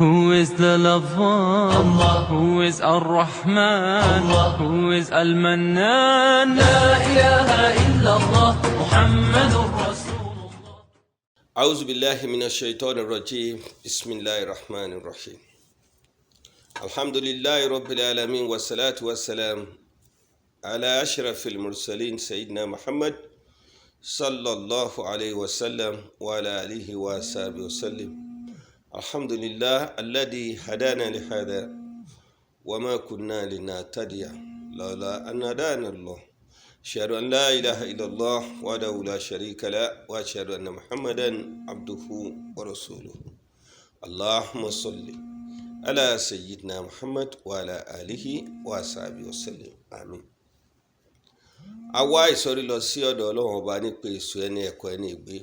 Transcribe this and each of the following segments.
Who is the lover? Allah. Who is Ar-Rahman? Allah. Who is Al-Mannan? La ilaha illallah, Muhammadur Rasulullah. أعوذ بالله من الشيطان الرجيم. بسم الله الرحمن الرحيم. الحمد لله رب العالمين، والصلاة والسلام على أشرف المرسلين، سيدنا محمد صلى الله عليه وسلم وعلى آله وصحبه وسلم. الحمد لله الذي هدانا لهذا وما كنا لنهتدي لولا أن هدانا الله. أشهد أن لا إله إلا الله وحده لا شريك له، وأشهد أن محمدا عبده ورسوله. اللهم صل على سيدنا محمد وعلى آله وصحبه وسلم، آمين. A wá ìsọ̀rí lọ sí ọ̀dọ̀ Ọlọ́run Ọba nípa èso ẹni ẹ̀kọ́ ẹni ìgbé.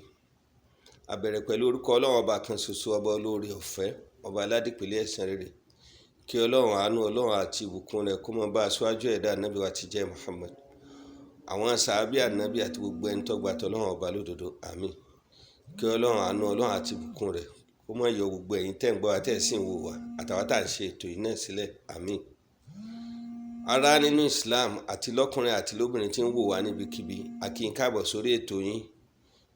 A bẹ̀rẹ̀ pẹ̀lú orúkọ Ọlọ́run Ọba kan ṣoṣo, Ọba olóore ọ̀fẹ́, Ọba aládìpẹ̀lẹ̀ ẹ̀san rere. Kí Ọlọ́run, àánú Ọlọ́run àti ìbùkún rẹ̀ kó máa bá aṣáájú ẹ̀dá, Ànábì wa ti jẹ́ Muhammad, àwọn sàábì Ànábì àti gbogbo ẹni tó gbà tọ́lọ́run Ọba lódodo, àmín. Kí Ọlọ́run, àánú Ọlọ́run àti ìbùkún rẹ̀ kó má yọ gbogbo ẹ̀yin tẹ́ ń gbọ́ wa, tẹ́ ẹ̀ sì ń wò wá, àtàwọn tá à ń ṣe ètò yìí náà sílẹ̀, àmín. Ará nínú Islam, àti lọ́kùnrin àti lóbìnrin tí ń wò wá níbikíbi, a kí yín káàbọ̀ sórí ètò yín,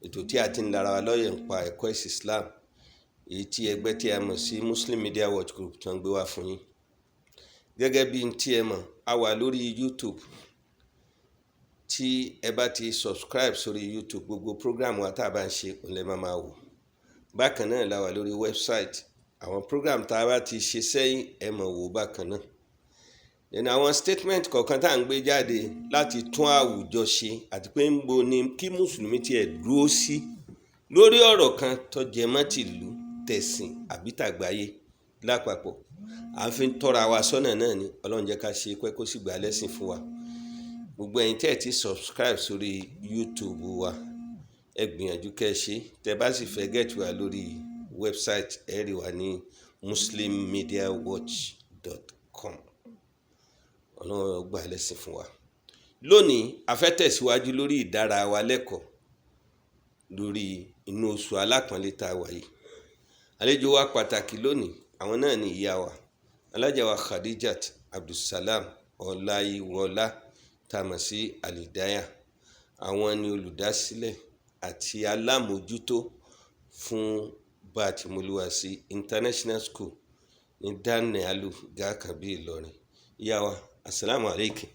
ètò tí a ti ń lara wa lọ́yẹ̀ nípa ẹ̀kọ́ ẹ̀sìn Islam, èyí tí ẹgbẹ́ tí a mọ̀ sí Muslim Media Watch Group tó ń gbé wá fún yín. Gẹ́gẹ́ bí n tí ẹ mọ̀, a wà lórí YouTube. Tí ẹ bá ti subscribe sórí YouTube, gbogbo program wa tá a bá ń ṣe, òun lè máa wò. Bákan náà la wà lórí website. Àwọn program tá a bá ti ṣe sẹ́yìn, ẹ mọ̀ wò bákan náà. Then àwọn statement kọ̀ọ̀kan tá à ń gbé jáde láti tún àwùjọ ṣe, àti pé ń bo ni kí mùsùlùmí tiẹ̀ dúró sí lórí ọ̀rọ̀ kan tó jẹ mọ́ tìlú, tẹ̀sìn àbí tàgbáyé lápapọ̀, à ń fi tọ́ra wa sọ́nà náà ni. Ọlọ́run jẹ́ ká ṣe pẹ́, kó sì gbà lẹ́sìn fún wa. Gbogbo ẹ̀yin tẹ́ ẹ̀ ti subscribe sórí YouTube wa, ẹ gbìyànjú kẹ́ ẹ ṣe. Tẹ́ bá sì fẹ́ get wa lórí website, ẹ rí wa ní muslimmediawatch.com. Ọlọ́run gbà lẹ́sìn fún wa. Lónìí, a fẹ́ tẹ̀síwájú lórí ìdára wa lẹ́kọ̀ọ́ lórí inú oṣù alápọ̀nlé tá a wà yìí. Àlejò wa pàtàkì lónìí, àwọn náà ni ìyá wa, Alájà wa Khadijat Abdulsalam Ọláyíwọlá, tá a mọ̀ sí Alidaya. Àwọn ni olùdásílẹ̀ àti alámòjútó fún Bátimolúwa sí International School ní Danielu Gàkàbí, Ìlọrin. Ìyá wa, asalaamu aleykum.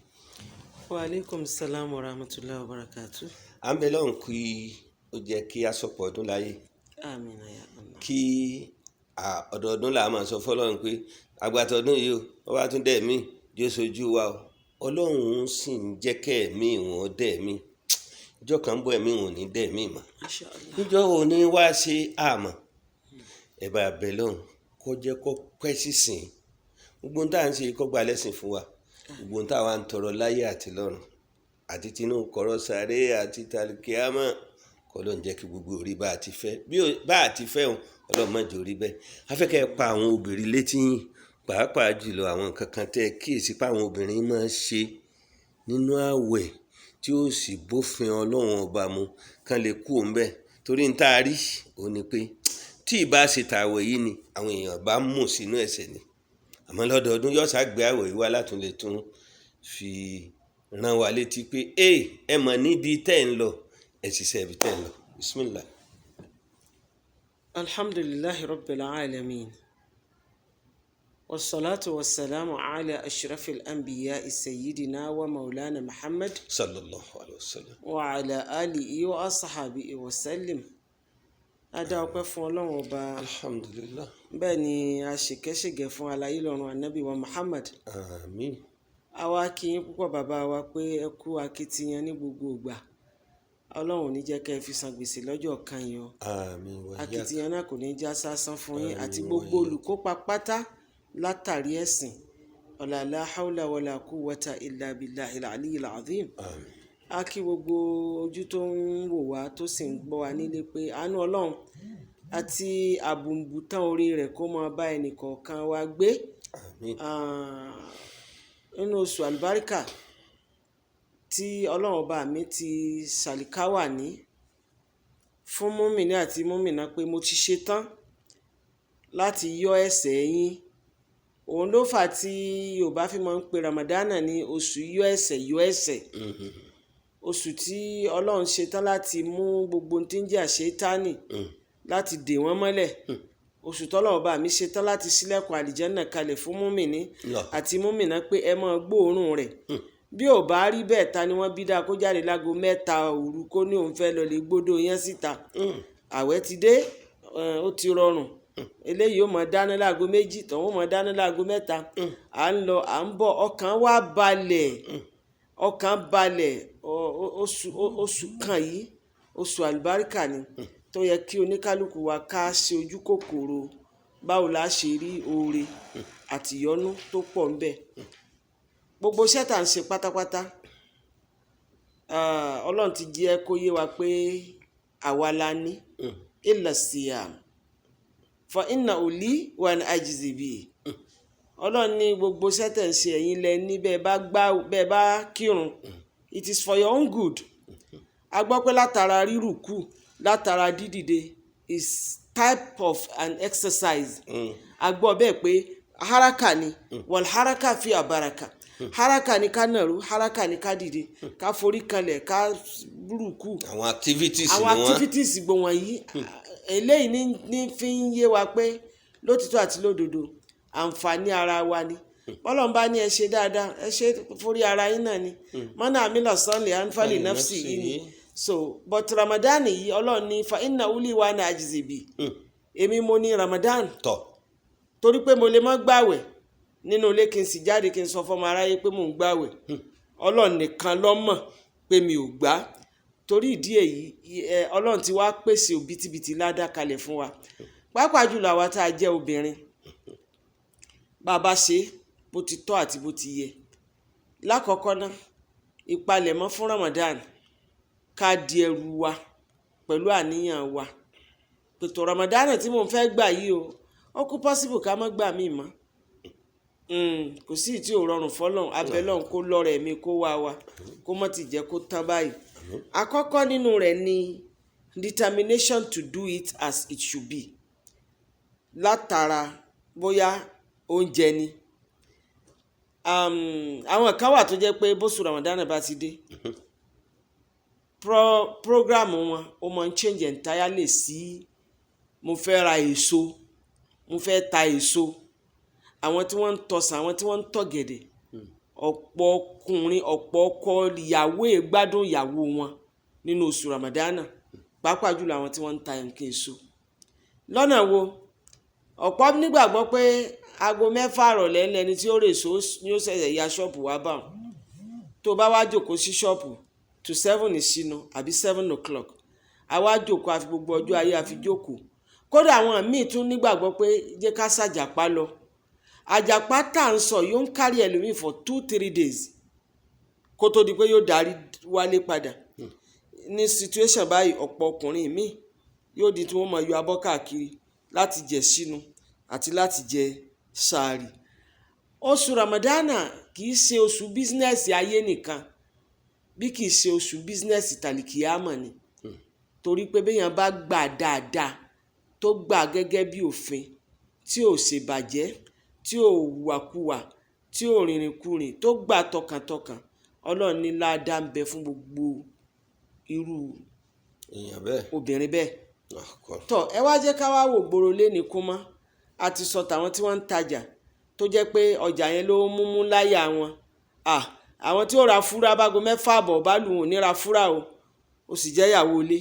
Wa aleykum salam wa rahmatulahi wa barakatu. À ń bẹ lọ́hùn kí ó jẹ́ kí a sọ̀pọ̀ ọdún láyé. Amina ya Allah. Kí ọdọọdún là á máa sọ fọlọ́run pé àgbàtọ̀ọdún yìí o, wọ́n bá tún dẹ̀ mí yóò sojú wa o. Ọlọ́run sì ń jẹ́ kẹ́ ẹ̀mí wọn dẹ̀ mí. Ìjọ kan ń bọ̀, ẹ̀mí wọn ò ní dẹ̀ mí mọ́. Masha Allah. Níjọ́ wo ni wá ṣe àmọ́ ẹ bá bẹ lọ́hùn kó jẹ́ kó pẹ́ sísìn. Gbogbo ohun tá à ń ṣe, kó gba lẹ́sìn fún wa. Gbogbo ohun tá à wá ń tọrọ láyé àti lọ́run, àti tinú kọ̀rọ̀ sáré àti tàlùkìámọ̀, kọ́ ló ń jẹ́ kí gbogbo orí bá a ti fẹ́, bí bá a ti fẹ́ òun. Ọlọ́run má jẹ́ orí bẹ́ẹ̀. Afẹ́kẹ́ pa àwọn obìnrin létí yín, pàápàá jùlọ àwọn nǹkan kan tẹ́ ẹ kíyèsí pé àwọn obìnrin máa ń ṣe nínú ààwẹ̀ tí ó sì bófin Ọlọ́run Ọba mu, kán lè kú òun bẹ́ẹ̀. Torí ń tá a rí òun ni pé tí ì bá ṣe tààwẹ̀ yìí ni àwọn èèyàn bá mú sínú ẹ̀ṣẹ̀ ni. Àmọ́ lọ́dọọdún yóò ṣàgbé àwẹ̀ yìí wá látún lè tún fi rán wa létí pé ẹ mọ̀ níbi tẹ́ ń lọ, ẹ ṣiṣẹ́ ibi tẹ́ ń lọ. Bismillah. Alhamdulilahi rabbil alamin. Wasalaatu wasalaamu ala ashrafil anbiya, sayyidina wa maulana Muhammad sallallahu alayhi wa sallam. Wa ala alihi wa asahabihi wa sallim. A dá ọpẹ́ fún Ọlọ́run Ọba. Alhamdulillah. Bẹ́ẹ̀ ni a ṣèkẹ́ṣègẹ̀ fún alayé lọ́run, Anabi wa Muhammad. Àmín. A wá kí yín púpọ̀, bàbá wa, pé ẹ kú akitiyan ní gbogbo ìgbà. Ọlọ́run ò ní jẹ́ kẹ́ ẹ fi san gbèsè lọ́jọ́ kan yìí o. Àmín wa iyyak. Akitiyan náà kò ní já sásán fún yín àti Àmín wa gbogbo iyyak. olùkópa pátá látàrí ẹ̀sìn. Ọ̀là la hawla wala quwwata illa billahil aliyyil azim. Àmín. A kí gbogbo ojú tó ń wò wá, tó sì ń gbọ́ wa nílé, pé àánú Ọlọ́run àti àbùnbùtán orí rẹ̀ kó máa bá ẹnì kọ̀ọ̀kan wa gbé. Àmín. Nínú oṣù àlùbáríkà tí Ọlọ́run Ọba mi ti ṣàlìkáwà ní fún múmìnì àti múmìnà pé mo ti ṣe tán. láti yọ ẹ̀ṣẹ̀ yín. Òun ló fà á tí Yorùbá fi máa ń pe Ramadana ní oṣù yọ ẹ̀ṣẹ̀ yọ ẹ̀ṣẹ̀, oṣù tí Ọlọ́run ṣetán láti mú gbogbo ohun tí ń jẹ́ àṣetánì láti dè wọ́n mọ́lẹ̀, oṣù tọ́lọ́run bá mi ṣetán láti ṣílẹ̀kùn àlìjẹ́nà kalẹ̀ fún múmìnì àti múmìnà pé ẹ máa gbóòórùn rẹ̀. Bí ò bá rí bẹ́ẹ̀, ta ni wọ́n bí dáa kó jáde láago 3 òru kó ní òun fẹ́ lọ lè gbódò yẹn síta? Àwẹ̀ ti dé, ó ti rọrùn. Eléyìí ó máa dáná láago 2, tọ̀hún ó máa dáná láago 3. À ń lọ, à ń bọ̀, ọkàn wa balẹ̀, ọkàn balẹ̀. Oṣù kan yìí, oṣù àlùbáríkà ni, tó yẹ kí oníkálukú wa ká ṣe ojú kòkòrò báwo la ṣe rí oore àtìyọ́nú tó pọ̀ ń bẹ. Gbogbo iṣẹ́ tá à ń ṣe pátápátá, Ọlọ́run ti jẹ́ kó yé wa pé àwa la ní illa siyam fa inna uli wa ana ajzi bi. Ọlọ́run ní gbogbo iṣẹ́ tẹ̀ ń ṣe, ẹ̀yin lẹ ní, bẹ́ẹ̀ bá gbá, bẹ́ẹ̀ bá kírun, it is for your own good. A gbọ́ pé látara rírùkù, látara dídìde is type of an exercise. A gbọ́ bẹ́ẹ̀ pé haraka ni, wal haraka fi àbàràkà. Haraka ni ká nàró, haraka ni ká dìde, ká forí kanlẹ̀, ká rúkú. Àwọn activities àwọn ni wọ́n. Activities gbogbo wọ̀nyí, eléyìí ní fi ń yé wa pé lótìtọ́ àti lódodo, àǹfààní ara wa ni. Bọ́lọ́run bá ní ẹ ṣe dáadáa, ẹ ṣe forí ara yín náà ni. Mọ́nà àmìlà sọ́ọ̀lì ànfàlì nafsi yìí ni. So but Ramadan yìí, Ọlọ́run ní fa inna uli wa ana ajzi bi, èmi mo ní Ramadan. Torí pé mo lè má gbàwẹ̀ nínú ilé, kí n sì jáde kí n sọ fọmọ aráyé pé mò ń gbàwẹ̀, Ọlọ́run nìkan ló mọ̀ pé mi ò gbà. Torí ìdí èyí, Ọlọ́run ti wá pèsè òbítíbitì ládàá kalẹ̀ fún wa, pàápàá jùlọ àwa tá a jẹ́ obìnrin. Bá a bá ṣe bó ti tọ́ àti bó ti yẹ, lákọ̀ọ́kọ́ ná, ìpalẹ̀mọ́ fún Ramadan, ká di ẹrù wa pẹ̀lú àníyàn wa pètò Ramadan tí mò ń fẹ́ gbà yìí o, ó kú possible ká má gbà mí mọ́. Kò sí tí ò rọrùn fọlọ́run. Abẹ́lọ́run kó lọ́rẹ̀ mi kó wá wa, kó mọ́ ti jẹ́ kó tán báyìí. Àkọ́kọ́ nínú rẹ̀ ni determination to do it as it should be. Látara bóyá oúnjẹ ni, àwọn kan wà tó jẹ́ pé bóṣù Ramadan bá ti dé, program wọn ó máa ń change entirely sí mo fẹ́ ra èso, mo fẹ́ ta èso. Àwọn tí wọ́n ń tọsàn, àwọn tí wọ́n ń tọ̀gẹ̀dẹ̀, ọ̀pọ̀ ọkùnrin, ọ̀pọ̀ ọkọ ìyàwó è gbádùn ìyàwó wọn nínú oṣù Ramadana, pàápàá jùlọ àwọn tí wọ́n ń ta nǹkan èso. Lọ́nà wo? Ọ̀pọ̀ nígbàgbọ́ pé aago 6 ìrọ̀lẹ́ lẹni tí ó rè so ní ó ṣẹ̀ṣẹ̀ ya ṣọ́ọ̀bù wá bá wọn. Tó bá wá jókòó sí ṣọ́ọ̀bù to 7 ìṣínú àbí 7 o'clock, àwa jókòó, àfi gbogbo ọjọ́ ayé àfi jókòó. Kódà àwọn míì tún nígbàgbọ́ pé jẹ́ ká ṣàjàpá lọ. Àjàpá tá à ń sọ yóò ń kárí ẹlòmíì for 2-3 days kó tó di pé yóò darí wálé padà. Ní situation báyìí, ọ̀pọ̀ ọkùnrin míì yóò di tí wọ́n máa yọ abọ́ káàkiri láti jẹ sínú àti láti jẹ sàárì. Oṣù Ramadana kì í ṣe oṣù business ayé nìkan, bí kì í ṣe oṣù business tàlìkìyàmọ̀ ni, torí pé béèyàn bá gbà dáadáa, tó gbà gẹ́gẹ́ bí òfin, tí ò ṣèbàjẹ́, tí ò wùwàkuwà, tí ò rìnrìnkurìn, tó gbà tọkàntọkàn, Ọlọ́run ní ládàá ń bẹ fún gbogbo irú èèyàn bẹ́ẹ̀, obìnrin bẹ́ẹ̀. Tọ́ ẹ wá jẹ́ ká wá wò gbòòrò léni kó mọ́. A ti sọ tàwọn tí wọ́n ń tajà tó jẹ́ pé ọjà yẹn ló ń múmú láyà wọn. Àwọn tí ó ra fúrá bágo 6 àbọ̀ bá lù wọn ò ní ra fúrá o, ó sì jẹ́ ìyàwó ilé.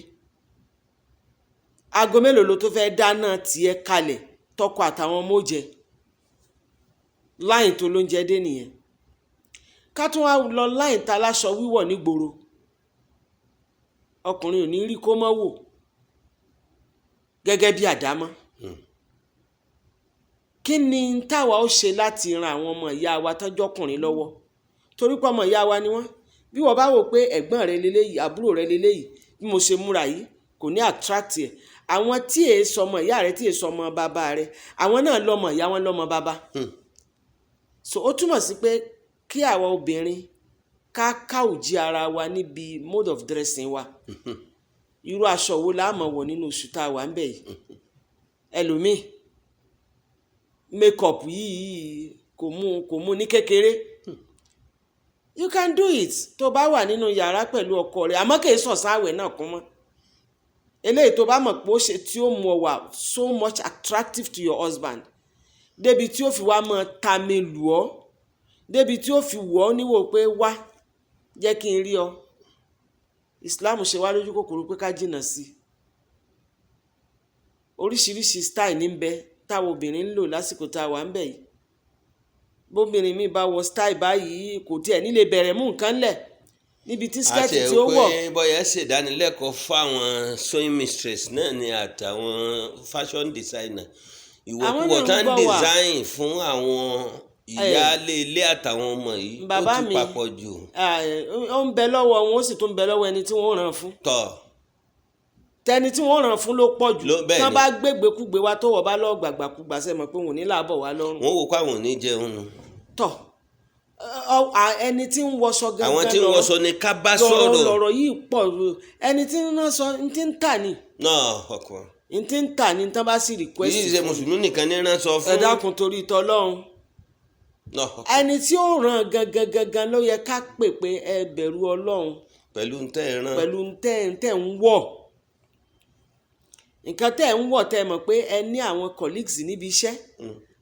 Aago mélòó ló tó fẹ́ dáná tiẹ̀ kalẹ̀ tọkọ àtàwọn ọmọ ó jẹ? Láyìn tó ló ń jẹ dé nìyẹn. Ká tún wá lọ láyìn ta láṣọ wíwọ̀ nígboro, ọkùnrin ò ní rí kó mọ́ wò gẹ́gẹ́ bí àdámọ́. Kí ni táwa ó ṣe láti ran àwọn ọmọ ìyá wa tọ́jọ́kùnrin lọ́wọ́? Torí pé ọmọ ìyá wa ni wọ́n. Bí wọ́n bá wò pé ẹ̀gbọ́n rẹ leléyìí, àbúrò rẹ leléyìí, bí mo ṣe múra yìí kò ní attract ẹ̀. Àwọn tí èé sọmọ ìyá rẹ, tí èé sọmọ bàbá rẹ, àwọn náà lọ́mọ ìyá wọn, lọ́mọ bàbá. So ó túmọ̀ sí pé kí àwa obìnrin ká káòjí ara wa níbi mode of dressing wa. Irú aṣọ wo la máa wọ̀ nínú oṣù tá a wà ń bẹ̀ yìí? Ẹlòmíì Makeup yìí kò mú ní kékeré. You can do it tó bá wà nínú yàrá pẹ̀lú ọkọ rẹ̀, àmọ́ kì í sọ̀sán àwẹ̀ náà kún mọ́ eléyìí tó bá mọ̀ pé ó ṣe tí ó mú ọ wà so much attractive to your husband, débi tí ó fi wá máa ta mi lù ọ́, débi tí ó fi wọ̀ ọ́ níwò pé wá jẹ́ kí n rí ọ. Islam ṣe wá lójú kòkòrò pé ká jìnnà sí i. Oríṣiríṣi style ní bẹ táwọn obìnrin ń lò lásìkò tá a wà ń bẹ̀ yìí. Bóbìnrin mi bá wọ style báyìí, kò tiẹ̀ nílé bẹ̀rẹ̀ mú nǹkan lẹ̀ níbi tí skirt Àti tí ó wọ̀. Ẹ̀ pé bóyá ṣèdánilẹ́kọ̀ọ́ fáwọn sewing mistress náà ni àtàwọn fashion designer, Àwọn ìwọ̀kuwọ̀ náà ń tá ń gbọ́ wà. design fún àwọn ìyáálé ilé àtàwọn ọmọ yìí, ó Bàbá ti mi. papọ̀ jù. Ah, ó ń bẹ lọ́wọ́ wọn, ó sì tún ń bẹ lọ́wọ́ ẹni tí wọ́n ràn fún. Tọ̀. Tẹni tí wọ́n ràn fún ló pọ̀ jù. Bẹ́ẹ̀ Tán ni. bá gbégbékúgbé wa tó wọ̀ bá lọ́ọ́ gbàgbàkúgbà, sẹ́ mọ̀ pé wọn ò ní làbọ̀ wá lọ́rùn. Wọ́n wò pé àwọn ò ní jẹun nù. Tọ̀, ẹni tí ń wọṣọ gangan Àwọn tí ń wọṣọ ni ká bá sọ̀rọ̀. Lọ̀rọ̀ yìí pọ̀. Ẹni tí ń ránṣọ ń tí ń tà ní Náà ọkọ̀ ń tí ń tà ní tán bá sì request yìí ṣe fún. Mùsùlùmí nìkan ní ránṣọ fún. Ẹ dákun, torí tọlọ́run. Náà ọkọ̀ Ẹni tí ó ràn gangan gangan ló yẹ ká pè pé ẹ bẹ̀rù Ọlọ́run pẹ̀lú ń tẹ́ ẹ rán. Pẹ̀lú ntẹ́ ń wọ̀, nǹkan tẹ́ ń wọ̀, tẹ́ mọ̀ pé ẹ ní àwọn colleagues níbi iṣẹ́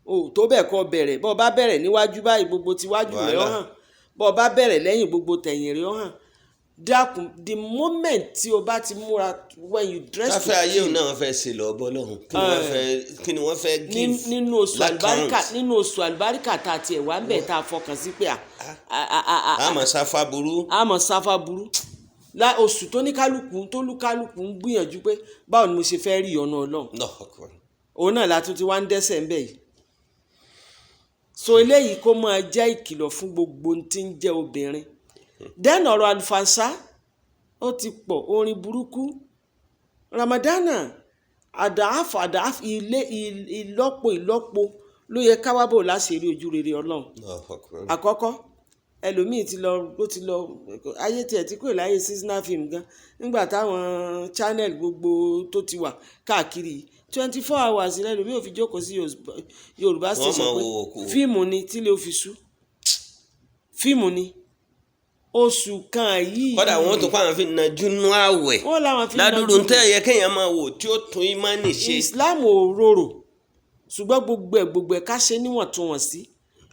o, tó bẹ̀ kọ́ bẹ̀rẹ̀. Bọ́ ọ bá bẹ̀rẹ̀ níwájú báyìí, gbogbo tiwájú rẹ̀ ó Wàhálà. hàn. Bọ́ ọ bá bẹ̀rẹ̀ lẹ́yìn, gbogbo tẹ̀yìn rẹ̀ ó hàn. Dákun, the moment tí o bá ti múra, when you dress to Káfẹ́ ayé òun kill, náà wọ́n fẹ́ ṣe lọ bọ́ lọ́hùn, kí ni wọ́n fẹ́, kí ni wọ́n fẹ́ give nínú oṣù l'account? àlùbáríkà, nínú oṣù àlùbáríkà tá a tiẹ̀ wá ń bẹ̀, tá a fọkàn sí pé Àmọ́ sáfà burú. Àmọ́ sáfà burú lá oṣù tó ní kálukú, tó lúkálukú ń gbìyànjú pé báwo ni mo ṣe fẹ́ rí ìyọ́nú Ọlọ́run. Náà ọkọ̀ Òun náà la tún ti wá ń dẹ́sẹ̀ ń bẹ̀ yìí. So eléyìí kó máa jẹ́ ìkìlọ̀ fún gbogbo ohun tí ń jẹ́ obìnrin. Then ọ̀rọ̀ àlùfànṣá ó ti pọ̀, orin burúkú. Ramadana àdáàfù àdáàfù ilé ìlọ́po ìlọ́po ló yẹ ká wá bò láṣìírí ojú rere Ọlọ́run. Náà ọkọ̀ Àkọ́kọ́, ẹlòmíì ti lọ, ó ti lọ, ayé tiẹ̀ tí kò láyé seasonal film gan nígbà táwọn channel gbogbo tó ti wà káàkiri, 24 hours lẹ́lòmíì ò fi jókòó sí Yorùbá Wọ́n station máa pé wo òkú. Fíìmù ni tí lè fi sú, fíìmù ni oṣù kan yìí. Kọ́dà wọ́n tó kọ́ àwọn fi najú nú àwẹ̀. Wọ́n làwọn fi Ládùúrú najú. ń tẹ́ yẹ kéèyàn máa wò tí ó tún ìmánì ṣe. Islam ò rorò, ṣùgbọ́n gbogbo ẹ̀ ká ṣe níwọ̀ntúnwọ̀nsí.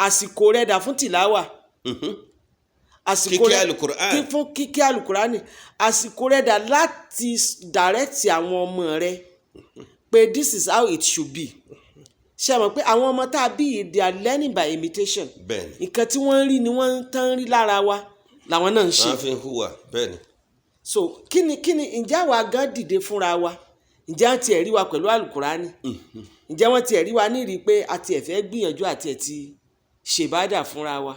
Àsìkò rẹ̀ dà fún tìláwà, àsìkò Kíké rẹ̀ Alukur'an. Kí fún kíké alukurani, àsìkò rẹ̀ dà láti direct àwọn ọmọ rẹ̀ pé this is how it should be. Ṣe mọ̀ pé àwọn ọmọ tá a bí yìí, they are learning by imitation. Bẹ́ẹ̀ni. Nǹkan tí wọ́n ń rí ni wọ́n ń tán rí lára wa làwọn náà ń ṣe. Wọ́n fi ń hùwà bẹ́ẹ̀ ni. So kíni ǹjẹ́ àwa gan dìde fúnra wa? Ǹjẹ́ wọ́n tiẹ̀ rí wa pẹ̀lú alukurani? Ǹjẹ́ wọ́n tiẹ̀ rí wa ní rí pé a tiẹ̀ fẹ́ gbìyànjú àti ẹ̀ ti ṣèbádà fúnra wa?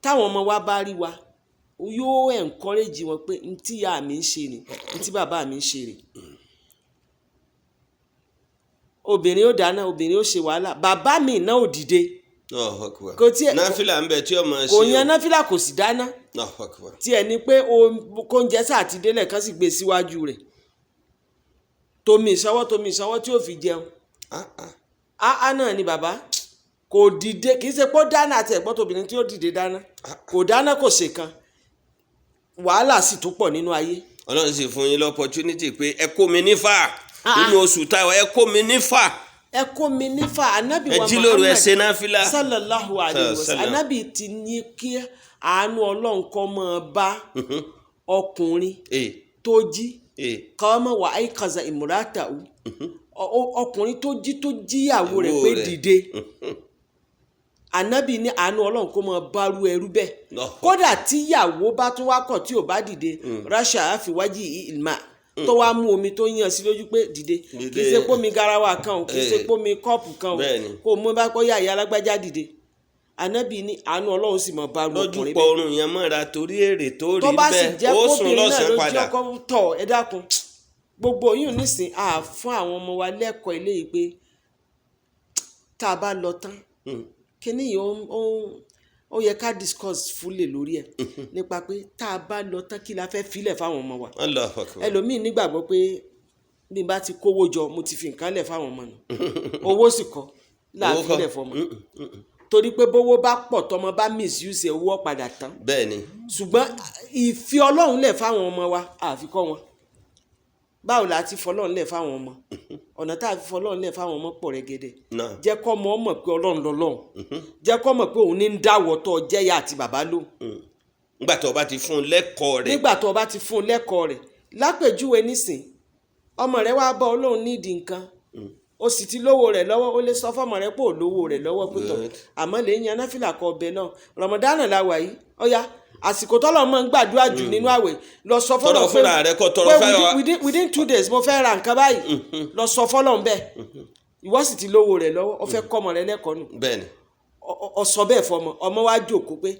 Táwọn ọmọ wa bá rí wa, yóò encourage wọn pé ntí ìyá mi ń ṣe ni, ntí bàbá mi ń ṣe rè. Obìnrin ó dáná, obìnrin ó ṣe wàhálà, bàbá mi náà ò dìde. Allahu Akbar. Kò tiẹ̀- Náfìlà ń bẹ tí ọmọ ṣe Kò o. yan náfìlà, kò sì dáná. Allahu Akbar. Tí ẹ ní pé kóúnjẹ sáà ti délẹ̀ kán sì gbé síwájú rẹ̀, tomi ìṣọwọ́, tomi ìṣọwọ́ tí ó fi jẹun. Ah, ah. Áá náà ni bàbá kò dìde. Kì í ṣe pé ó dáná àti ẹ̀gbọ́n tóbìnrin tí ó dìde dáná, kò dáná, kò ṣe kan, wàhálà sì tún pọ̀ nínú ayé. Ọlọ́run sì fún yín l'opportunity pé ẹ kó mi nífà Ah, ah. nínú oṣù táwa, ẹ kó mi nífà. Ẹ kó mi nífà, anabi Ẹ wa jí lóru, ẹ Muhammad ṣe náfìlà. sallallahu alayhi wa sallam. Sallam. Anabi ti ní kí àánú Ọlọ́run kó máa bá ọkùnrin tó jí kọ́mọ wà áìkàzà ìmúratàwù, ọkùnrin tó jí, tó jíyàwó rẹ̀ Ìyàwó pé rẹ̀. dìde. Anabi ní àánú Ọlọ́run kó máa bárú ẹrú bẹ́ẹ̀. Allahu. Kódà tíyàwó bá tún wá kọ̀, tí ò bá dìde, rasha àfiwájì ìlmà tó wá mú omi tó yàn sí lójú pé dìde, kì í Dìde. ṣe pómi garawa kan o, kì í ṣe pómi kọ́ọ̀pù kan o. Kó o mú bá kó yá ìyá alágbájá dìde, anabi ní àánú Ọlọ́run sì máa bárú Lójú ọkùnrin pọ̀ bẹ́ẹ̀. oorun yẹn mọ́ra torí èrè tó rí Tó bá sì bẹ́ẹ̀ jẹ́ ó sùn kóbìnrin náà lọ́sàn-án ló padà. jẹ́ ọkọ tọ̀. Ẹ dákun, gbogbo yìí nísìn à fún àwọn ọmọ wa lẹ́kọ̀ọ́ eléyìí pé tá a bá lọ tán, kíní yìí ó yẹ ká discuss fully lórí ẹ̀ nípa pé tá a bá lọ tán, kí la fẹ́ filẹ̀ fáwọn ọmọ wa? Allahu Akbar. Ẹlòmíì nígbàgbọ́ pé bí n bá ti kówó jọ, mo ti fi nǹkan lẹ̀ fáwọn ọmọ nù. Owó sì kọ́. Owó kọ́. Láàfin fọmọ, torí pé bówó bá pọ̀, tọmọ bá misuse ẹ̀, owó ó padà tán. Bẹ́ẹ̀ ni. Ṣùgbọ́n ìfi Ọlọ́run lẹ̀ fáwọn ọmọ wa, àfikọ́ wọn. Báwo la ti fọlọ́run lẹ̀ fáwọn ọmọ? Ọ̀nà tá a fi fọlọ́run lẹ̀ fáwọn ọmọ pọ̀ rẹ́gẹ́dẹ́. Náà. Jẹ́ kọ́ ọmọ mọ̀ pé Ọlọ́run lọ́lọ́run, jẹ́ kọ́ mọ̀ pé òun ní ń dáwọ́ tó jẹ́yà àti bàbá lóhùn. Nígbà tó o bá ti fún un lẹ́kọ̀ọ́ rẹ̀. Nígbà tó o bá ti fún un lẹ́kọ̀ọ́ rẹ̀, lápèjúwe nísìn, ọmọ rẹ̀ wá bá Ọlọ́run nídìí nǹkan, o sì ti lówó rẹ̀ lọ́wọ́. Ó lè sọ fọ́mọ rẹ̀ pé ò lówó rẹ̀ lọ́wọ́ pé tọ̀, àmọ́ lè yan náfìlà kọ ọbẹ̀ náà. Ramadan la wà yìí, ọ̀ya àsìkò tọ́lọ̀ mọ́ ń gbàdúrà jù nínú àwẹ̀, lọ sọ fọ́lọ́ Tọrọ fúnra rẹ̀, kó tọrọ pé fẹ́ within 2 days mo fẹ́ ra nǹkan báyìí. Lọ sọ fọ́lọ́ ń bẹ́ẹ̀, ìwọ sì ti lówó rẹ̀ lọ́wọ́, ó fẹ́ kọ́mọ rẹ̀ lẹ́kọ̀ọ́ nù. Bẹ́ẹ̀ ni. Ọ sọ bẹ́ẹ̀ fọmọ, ọmọ wa jókòó pé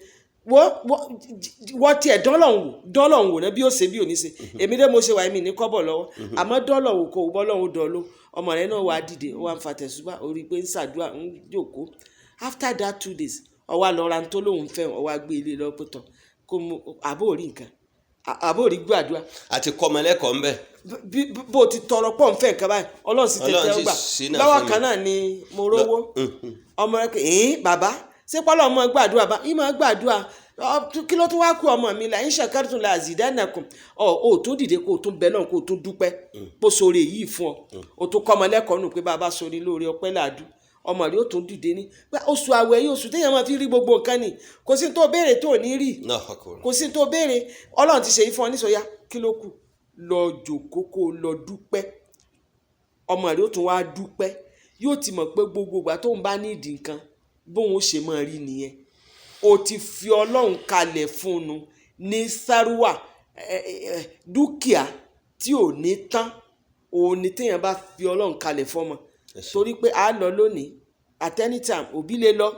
wọ́n tiẹ̀ dọ́lọ̀ ń wò, dọ́lọ̀ ń wò náà bí ó ṣe bí ò ní ṣe. Èmi dé mo ṣe wà, èmi ní kọ́bọ̀ lọ́wọ́, àmọ́ dọ́lọ̀ wò kó bọ́lọ̀ ń dọ̀ọ́lọ́. Ọmọ rẹ̀ náà wà á dìde, ó wà ń fa tẹ̀sùbá, ó rí i pé ń ṣàdúrà, ń jókòó. After that 2 days, ó wá lọ ra tó lóun fẹ́, ó wá gbé ilé lọ pé tọ̀ kó mu àbó rí nǹkan, àbó rí gbàdúrà. Àti kọ́mọ lẹ́kọ̀ọ́ ńbẹ̀. Bí bó ti tọrọ pọ̀ ń fẹ́ nǹkan báyìí, Ọlọ́run sì tètè Ọlọ́run sì gbà ṣínà lọ́wọ́ fún mi. Kan náà ni mo rówó. Ọmọ rẹ pé ẹ̀ẹ́n bàbá, ṣé pọ́lọ́ ọmọ gbàdúrà bá ìmọ̀ gbàdúrà? Kí ló tún wá kú ọmọ mi? La in shakartum la azidannakum. Ọ ò tún dìde kó o tún bẹ náà, kó o tún dúpẹ́ bó sóore yìí fún ọ. O tún kọ́ ọmọ lẹ́kọ̀ọ́ nù pé bàbá sóore lóore, ọpẹ́ làdú. Ọmọ rẹ ó tún dìde ní pé oṣù àwẹ̀ yìí, oṣù téèyàn máa fi rí gbogbo nǹkan ni. Kò sí tó béèrè tó ní rí. Náà kò Kò sí tó béèrè, Ọlọ́run ti ṣe yìí fún ọ nísọyá. Kí ló kù? Lọ jòkó kó o lọ dúpẹ́. Ọmọ rẹ ó tún wá dúpẹ́, yóò ti mọ̀ pé gbogbo ìgbà tóun bá ní ìdí nǹkan, bóun ó ṣe máa rí nìyẹn. O ti fi Ọlọ́run kalẹ̀ fún un ní sáríwà, dúkìá tí ò ní tán. Òun ni téèyàn bá fi Ọlọ́run kalẹ̀ fọ́mọ. Ẹ ṣé. Torí pé a lọ lónìí, at any time òbí lè lọ.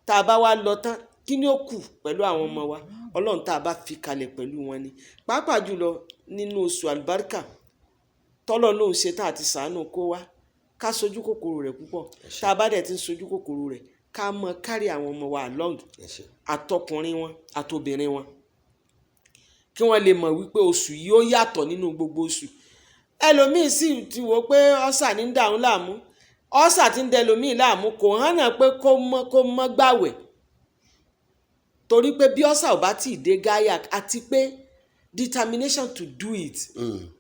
Tá a bá wá lọ tán, kí ni ó kù pẹ̀lú àwọn ọmọ wa? Ọlọ́run tá a bá fi kalẹ̀ pẹ̀lú wọn ni, pàápàá jùlọ nínú oṣù àlùbáríkà tọ́lọ́ lóun ṣe tá àti sàánú kó wá, ká sojú kòkòrò rẹ̀ púpọ̀. Tá a bá dẹ̀ ti ń sojú kòkòrò rẹ̀, ká mọ kárí àwọn ọmọ wa along, Ẹ ṣé. àtọkùnrin wọn àtobìnrin wọn, kí wọ́n lè mọ̀ wípé oṣù yìí ó yàtọ̀ nínú gbogbo oṣù. Ẹlòmíín sì ti wò ó pé ọ́sà ní ń dà òun láàmú, ọ́sà ti ń dẹ ẹlòmíín láàmú, kò hànà pé kó mọ́ gbàwẹ̀, torí pé bí ọ́sà ò bá tí ì dé gáyà, àti pé determination to do it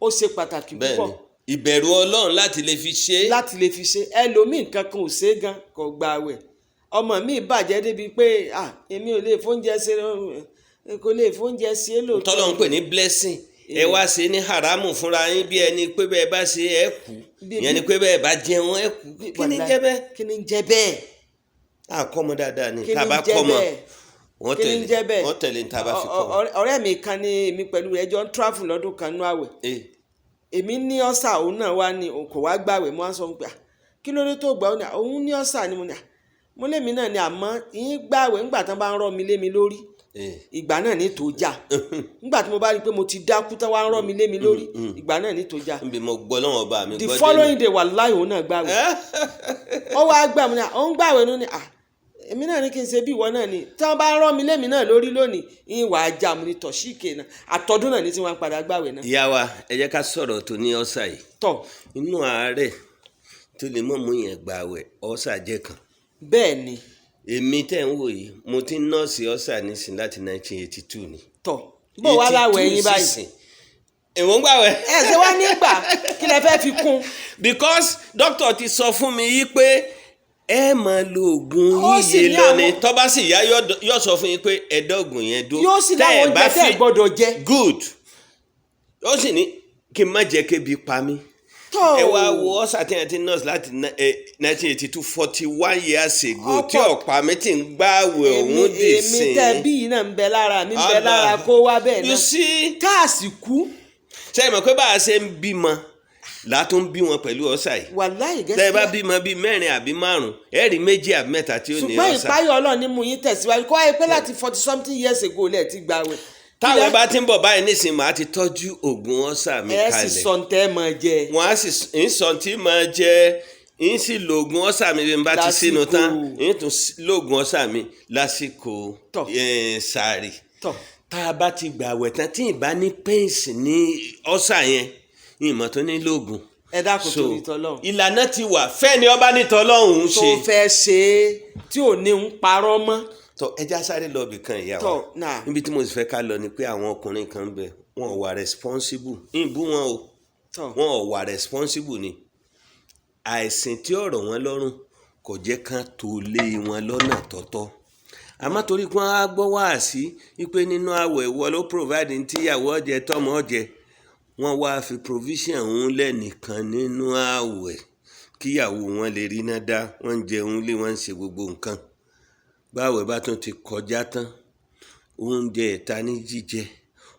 ó ṣe pàtàkì Bẹ́ẹ̀ púpọ̀. ni, ìbẹ̀rù Ọlọ́run láti lè fi ṣe é. Láti lè fi ṣe. Ẹlòmíín kankan ò ṣe é gan, kò gbàwẹ̀. Ọmọ mi bàjẹ́ débi pé, ah, èmi ò lè fóúnjẹ ṣe, kò lè fóúnjẹ ṣe é lóòótọ́. Tọ́lọ́ ń pè ní blessing, ẹ wá ṣe ní haramu fúnra yín, bí ẹni pé bẹ́ẹ̀ bá ṣe ẹ kú. Ìyẹn ni pé bẹ́ẹ̀ bá jẹun ẹ kú. Kí ni jẹ́ bẹ́ẹ̀? Kí ni jẹ́ bẹ́ẹ̀? Àkọ́mọ dáadáa ni. Kí tá a ni bá jẹ́ kọ́mọ, bẹ́ẹ̀? wọ́n Kí ni tẹ̀lé jẹ́ bẹ́ẹ̀? Wọ́n tẹ̀lé ní tá a bá fi kọ́mọ. Ọ̀rẹ́ mi kan ní èmi pẹ̀lú rẹ̀ jọ ń travel lọ́dún kan nú àwẹ̀. Èmi ní ọ́sà, òun náà wá ní òun kò wá gbàwẹ̀. Mo wá sọ fún pé, "Ah, kí ló dé tó gbà?" Ó ní, "Ah, òun ní ọ́sà ni." Mo ní, "Ah, mo lémi náà ni, àmọ́ yín gbàwẹ̀ ńgbà tán bá ń rọ́ mi lé mi lórí, ìgbà náà ní tó já. Nígbà tí mo bá rí i pé mo ti dákú tán wá ń rọ́ mi lé mi lórí, ìgbà náà ní tó já." Níbi mo gbọ́ lọ́wọ́ ọba mi The gbọ́ dé. following day, wàláhì, òun náà gbàwẹ̀. Ó wá gbà mí ní, "Ah, òun gbàwẹ̀ nù ni." "Ah, èmi náà ní kí n ṣe bí ìwọ náà ni, tí wọ́n bá ń rọ́ mi lémi náà lórí lónìí, ìyìn wàá já mu ní tọ̀síìkè náà." Àtọ́dún náà ní tí wọ́n padà gbàwẹ̀ náà. Ìyá wa, ẹ jẹ́ ká sọ̀rọ̀ tó ní ọ́sà yìí. Tọ̀. Inú àárẹ̀ tó lè mọ̀ mú yẹn gbààwẹ̀, ọ́sà jẹ́ kan. Bẹ́ẹ̀ ni. Èmi tẹ̀ ń wò yìí, mo ti ń nurse ọ́sà nísìn láti 1982 ni. Tọ̀, bó wàá láwẹ̀ yín báyìí? Èwo ń gbàwẹ̀? Ẹ ṣe wá nígbà kí lẹ fẹ́ fi kún? Because doctor ti sọ fún mi yí pé ẹ máa lo oògùn Ó sì yíyé ní lọ ni. àwọn- Tó bá sì yá, yóò sọ fún yín pé ẹ̀ẹ́dọ́gùn yẹn dó. Yóò sì Tẹ́ láwọn ẹ bá oúnjẹ tẹ́ ẹ gbọ́dọ̀ jẹ. Good. Ó sì ní kí n má jẹ́ kébi pa mí. Tọ̀. Ẹ wá wo ọ́sà tí ẹ ti nurse láti 1982, 41 years ago, tí ọ̀pá mi ti ń gbààwẹ̀ òun dì Èmi sí. tẹ́ bí yìí náà ń bẹ lára mi, ń bẹ lára kó wá bẹ́ẹ̀ You náà. see, Káàsì kú. ṣé ẹ mọ̀ pé bá a ṣe ń bímọ látún bí wọn pẹ̀lú ọ́sà yìí? Wàláhì, Tẹ́ ẹ bá gẹ́sì. bímọ bíi mẹ́rin àbí márùn, ẹ rí méjì àbí mẹ́ta tí ó ní Ṣùgbọ́n ọ́sà. ìpáyọ̀ Ọlọ́run ní mú yín tẹ̀síwájú kó wáyé pé láti 40 something years ago lẹ̀ ti gbàwẹ̀. Táwọn bá ti ń bọ̀ báyìí nísìnyí, màá ti tọ́jú oògùn ọ́sà mi Ẹ sì kalẹ̀. sọ ǹtẹ́ ẹ máa jẹ. Wọ́n á sì ń sọ tí máa jẹ, ń sì lo oògùn ọ́sà mi bí n bá ti sínú tán. Lásìkò. Ń tún lo oògùn ọ́sà mi lásìkò Tọ̀. sàárì. Tọ̀. Tá a bá ti gbàwẹ̀ tán, tí ì bá ní pains ní ọ́sà yẹn, ìmọ̀ tó ní lóògùn. Ẹ dákun, So, torí tọlọ́run. Ìlànà ti wà fẹ́ni ọba ní tọlọ́hun ń Tó ṣe. fẹ́ ṣe é tí ò ní ń parọ́ mọ́. Tọ, ẹja sáré lọ ibì kan, ìyá wa. Tọ, náà. Níbi tí mo sì fẹ́ ká lọ ni pé àwọn ọkùnrin kan ń bẹ, wọn ò wà responsible, ń bú wọn o. Wọn ò wà responsible ni àìsìn tí ọ̀rọ̀ wọn lọ́rùn kò jẹ́ kán tó lé wọn lọ́nà tọ́tọ́, àmọ́ torí pé wọ́n á gbọ́ wáàsí wípé nínú àwẹ̀ ìwọ ló provide ní tíyàwó ọ̀jẹ̀ tọ́mọ ọ̀jẹ̀, wọ́n wá fi provision òun lẹ́nìkan nínú àwẹ̀ kíyàwó wọn lè rí iná dá, wọ́n ń jẹun lé, wọ́n ń ṣe gbogbo nǹkan. Báwẹ̀ bá tún ti kọjá tán, oúnjẹ ìta ní jíjẹ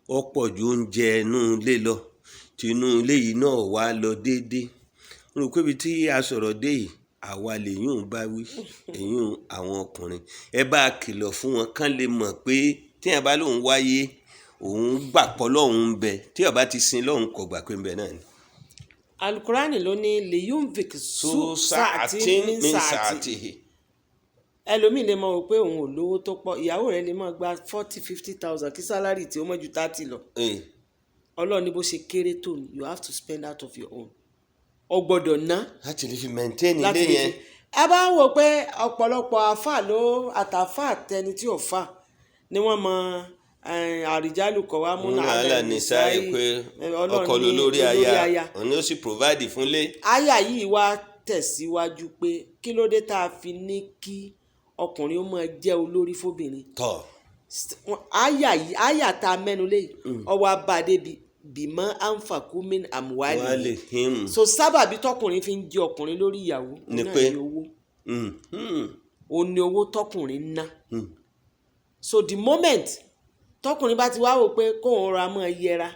ó pọ̀ ju oúnjẹ inú ilé lọ, tinú ilé yìí náà wá lọ déédéé. Mo rò pé ibi tí a sọ̀rọ̀ dé yìí, àwa lèyún ń bá wí, èyún àwọn ọkùnrin, ẹ bá a kìlọ̀ fún wọn kán lè mọ̀ pé tíyẹn bá lóun wáyé, òun gbà pọ̀ lọ́hùn ń bẹ, tí ó bá ti sin lọ́hùn kò gbà pé ń bẹ náà ni. Alukurani ló ní liyunfik su su sa'atin sa'atin min min sa'ati. sa'atihi. Ẹlòmíì lè mọ̀ wò pé òun ò lówó tó pọ̀, ìyàwó rẹ̀ lè máa gba 40, 50 thousand, kí salary tí ó mọ̀ ju 30 lọ. Ọlọ́run ní bó ṣe kéré tó ní, you have to spend out of your own, o gbọ́dọ̀ ná láti lè fi maintain ilé láti lè yẹn. fi. Ẹ bá ń wò pé ọ̀pọ̀lọpọ̀ àáfà ló àtàfà àtẹni tí ò fà ni wọ́n mọ àrìjálù kọ̀ wá múná. Múná alẹ́ nìsáyé pé ọkọ ló lórí aya, òun ni ó sì provide fúnlé. Àyà yìí wá tẹ̀síwájú pé kí ló dé tá a fi ní kí ọkùnrin ó máa jẹ́ olórí fóbìnrin. Àyà yìí, àyà tá a mẹ́nu lé yìí, ọwọ́ abáde bímọ anfaku min wàá lè amwali. him. So sábàbí tọkùnrin fi ń jẹ́ ọkùnrin lórí ìyàwó Ni náà pé- ní owó, ó ní owó tọkùnrin ń ná. So the moment tọkùnrin bá ti wá wò pé kóun ra máa yẹra,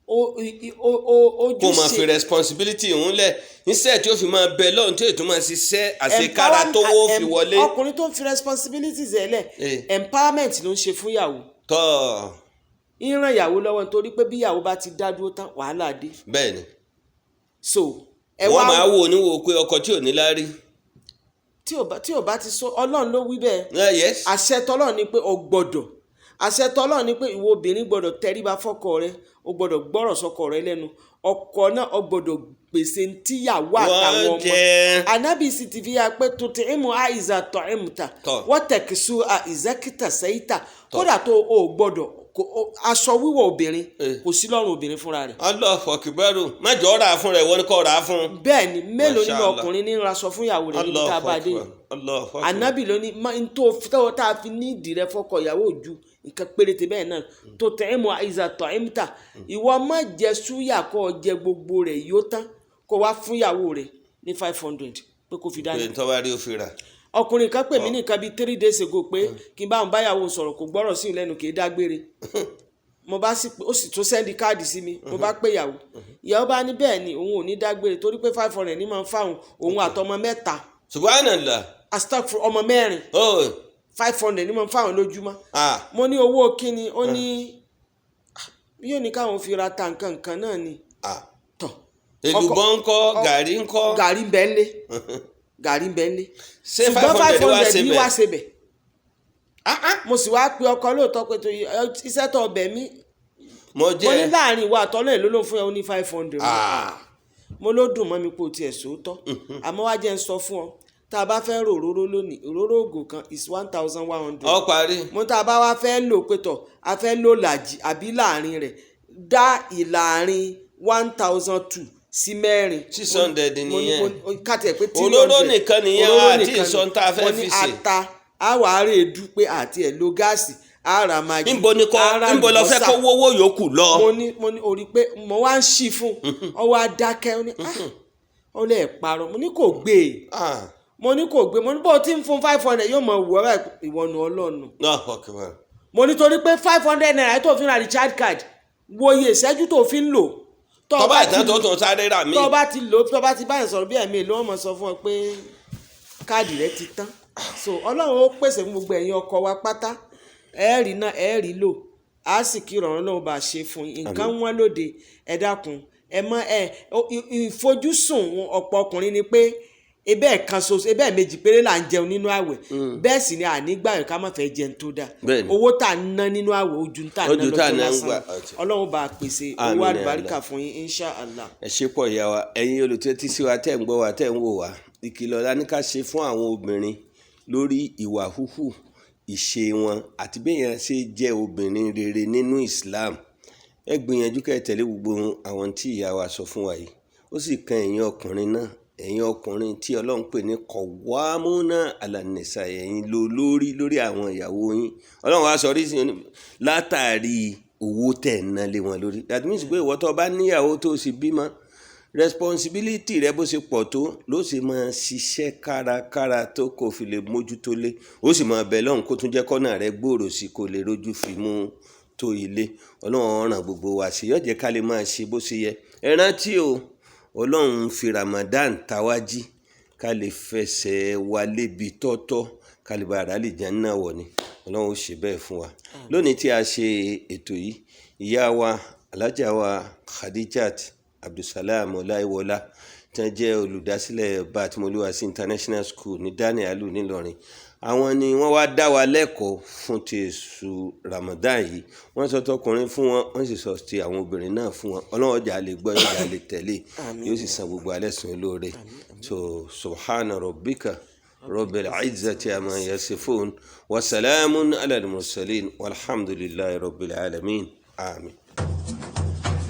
ó ó ó kó máa fi ojúṣe responsibility òun lẹ̀ instead tí ó fi máa bẹ lọ́run tí ètò máa ṣiṣẹ́ àṣekára tówó fi wọlé. Ọkùnrin tó ń fi responsibilities ẹ̀ lẹ̀, empowerment ló ń ṣe fún ìyàwó, ń ràn ìyàwó lọ́wọ́, nítorí pé bí ìyàwó bá ti dá dúró tán, wàhálà dé. Bẹ́ẹ̀ ni. So ẹ wọ́n wá máa wò níwò pé ọkọ tí ò ní láárí. Tí ò bá ti sọ, Ọlọ́run ló wí bẹ́ẹ̀. Yes. Àṣẹ tọlọ́run ni pé o gbọ́dọ̀, àṣẹ tọlọ́run ni pé ìwọ obìnrin gbọ́dọ̀ tẹríba fọ́kọ rẹ, o gbọ́dọ̀ gbọ́rọ̀ sọ́kọ rẹ lẹ́nu, ọkọ náà o gbọ́dọ̀ pèsè ntíyàwó àtàwọn Wọ́n ọmọ. jẹ́. Anabi sì ti fi ya pé tuntun ìmú àìsà tọ̀ ìmùtà wọ́n tẹ̀kísù àìsàkítà sẹ́yìntà, kódà tó o gbọ́dọ̀ aṣọ wíwọ̀ obìnrin kò sí lọ́rùn obìnrin fúnra rẹ̀. Allahu Akbar, mẹ́jọ rà á fún rẹ̀, wọ́n ní kọ́ rà á fún. Bẹ́ẹ̀ ni, mélòó Masha nínú Allah. ọkùnrin ní raṣọ fún ìyàwó rẹ̀ níbi tá a Allahu bá dé yìí? Akbar. Allahu Akbar. Anabi ló ní ma n tó tó tá a fi ní ìdí rẹ fọkọ ìyàwó ojú nǹkan péréte bẹ́ẹ̀ náà tó tẹ̀ ẹ́ mọ àìsà tọ̀ ẹ́ mta, ìwọ má jẹ súyà kó o jẹ gbogbo rẹ̀ yóò tán, kó o wá fún ìyàwó rẹ̀ ní 500 pé kó fi dáná. Pé ntọ́ bá rí o fi rà. Ọkùnrin kan pè mí ní nǹkan bíi 3 days ago pé kí n bá òun báyàwó sọ̀rọ̀, kò gbọ́rọ̀ sí ìlẹ́nu, kì í dágbére. Mo bá sì pé ó sì tún send card sí mi, mo bá pè ìyàwó, ìyàwó bá ní bẹ́ẹ̀ ni, òun ò ní dágbére torí pé 500 ní máa ń fáwọn òun àtọmọ mẹ́ta. Subhanallah. Astagfir, ọmọ mẹ́rin. Oh. 500 ní máa ń fáwọn lójúmọ́. Ah. Mo ní owó kíni? Ó ní yóò ní káwọn fi ra ta nǹkan nǹkan náà ni. Ah. Tọ̀. Èlùbọ́ ńkọ́? Gàrí ńkọ́? Gàrí ń bẹ ńlé, gàrí ń bẹ ńlé. Ṣé Ṣùgbọ́n 500 wá ṣe yìí bẹ̀? Wá ṣe bẹ̀. Ah ah. Mo sì wá pe ọkọ lóòótọ́ pé tó iṣẹ́ tó ọbẹ̀ mi Mo mo ní jẹ́. láàrin ìwà àtọ́lọ́ èló ló ń fún ẹ? Ó ní 500. Ah. Mo ló dùn mọ́ mi pé o tiẹ̀ sòótọ́, àmọ́ wá jẹ́ ń sọ fún ọ, tá a bá fẹ́ rò òróró lónìí, òróró ògò kan is 1,100. Ọ parí. Mo tá a bá wá fẹ́ lò pé tọ̀ a fẹ́ lò làjì àbí láàrin rẹ̀, dá ìlàrin 1,200 sí mẹ́rin. 600 Mo ní- nìyẹn. Ká tiẹ̀ pé Òróró 300. nìkan nìyẹn, Òróró àti nìkan ìsọ ni. tá a fẹ́ Mo ní fi sè. ata, a wà á rè dú pé àti ẹ̀ lo gáàsì, a ra magi, Níbo ni kọ́ a ra níbo lọ fẹ́ àlùbọ́sà. kó wówó yòókù lọ? Mo ní orí pé mo wá ń ṣí fún ọ, wá dákẹ́, ó ní ah, ó lè parọ́. Mo ní kò gbé e. Ah. Mo ní kò gbé. Mo ní bó o ti ń fún 500, yóò mọ wù ọ́ báyìí, ìwọ nu ọlọ́nu. Allahu Akbar. Mo ní torí pé 500 naira tó fi ń ra recharge card, wo iye ìṣẹ́jú tó fi ń lò. Tó Tọ́ba bá ìtàn ti tó tún sáré rà mí. Tó bá ti lò, tó bá ti báyìí sọ̀rọ̀ bí ẹ̀mí ló wọ́n mọ̀ sọ fún ọ pé káàdì rẹ ti tán. So Ọlọ́run ó pèsè fún gbogbo ẹ̀yin ọkọ wa pátá, ẹ rí náà, ẹ rí lò, á sì kí ìrọ̀rùn lóun bá ṣe fún yín. Nǹkan wọn lóde, ẹ dákun, ẹ mọ ẹ ìfojúsùn ọ̀pọ̀ ọkùnrin ni pé Ebe ẹ̀kan ṣoṣo, ebe méjì péré là ń jẹun nínú àwẹ̀. Bẹ́ẹ̀ sì ni ànígbà ká má fẹ́ jẹun tó dáa. Owó tá à ń ná nínú àwẹ̀ ojú tá à ń ná lọ́jọ́ lásán. Ọlọ́run bá a pèsè owó àlùbáríkà fún yín insha Allah. Ẹ ṣe pọ̀ ìyá wa, ẹ̀yin olùtẹ́tí sí wa, tẹ́ ń gbọ́ wa, tẹ́ ń wò wá. Ìkìlọ̀ la ní ká ṣe fún àwọn obìnrin lórí ìwà húhù, ìṣe wọn àti béèyàn ṣe jẹ́ obìnrin rere nínú Islam. Ẹ gbìyànjú kẹ́ ẹ tẹ̀lé gbogbo àwọn tí ìyá wa sọ fún wa yìí. Ó sì kan ẹ̀yin ọkùnrin náà, ẹ̀yin ọkùnrin tí Ọlọ́run pè ní kọ̀wámúná alànìsà, ẹ̀yin ló lórí lórí àwọn ìyàwó yín. Ọlọ́run wa sọ oríṣi látàrí owó tẹ̀ ń ná lé wọn lórí. That means pé ìwọ tó bá níyàwó tó sì bímọ, responsibility rẹ bó ṣe pọ̀ tó ló sì máa ṣiṣẹ́ kárakára tó kò fi lè mójútó lé, ó sì máa bẹ̀ lọ́hùn kó tún jẹ́ kọ́nà rẹ gbòòrò sí kó lè rójú fi mú tó ilé. Ọlọ́run ràn gbogbo wa sí, yóò jẹ́ ká lè máa ṣe bó ṣe yẹ. Ẹ rántí o, Ọlọ́run fi Ramadan tawájí ká lè fẹsẹ̀ wa lébi tọ́tọ́, ká lè bá ara lè jẹ́ náà wọ̀ ni. Ọlọ́run ó ṣe bẹ́ẹ̀ fún wa. Lónìí tí a ṣe ètò yìí, ìyá wa Alhaja wa Khadijat Abdulsalam Ọláìwọlá tí wọ́n jẹ́ olùdásílẹ̀ Batmoluwasi International School ní Daniel Alu nílọrin, àwọn ni wọ́n wá dá wa lẹ́kọ̀ọ́ fún ti oṣù Ramadan yìí. Wọ́n sọ tọkùnrin fún wọn, wọ́n sì sọ ti àwọn obìnrin náà fún wọn. Ọlọ́run ọjà lè gbọ́, yóò jà lè tẹ̀lé, yóò sì san gbogbo alẹ́ sùn lóore. So subhana rabbika rabbil izzati amma yasifun wa salamun ala al-mursalin walhamdulillahi rabbil alamin. Amin.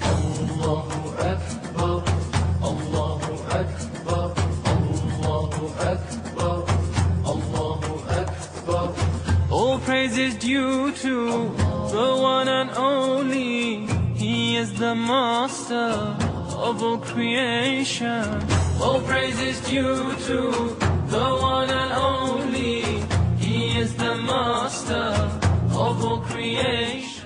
Allahu akbar, Allahu akbar, Allahu akbar, Allahu akbar. All praise is due to the one and only. He is the master of all creation. All praise is due to the one and only. He is the master of all creation.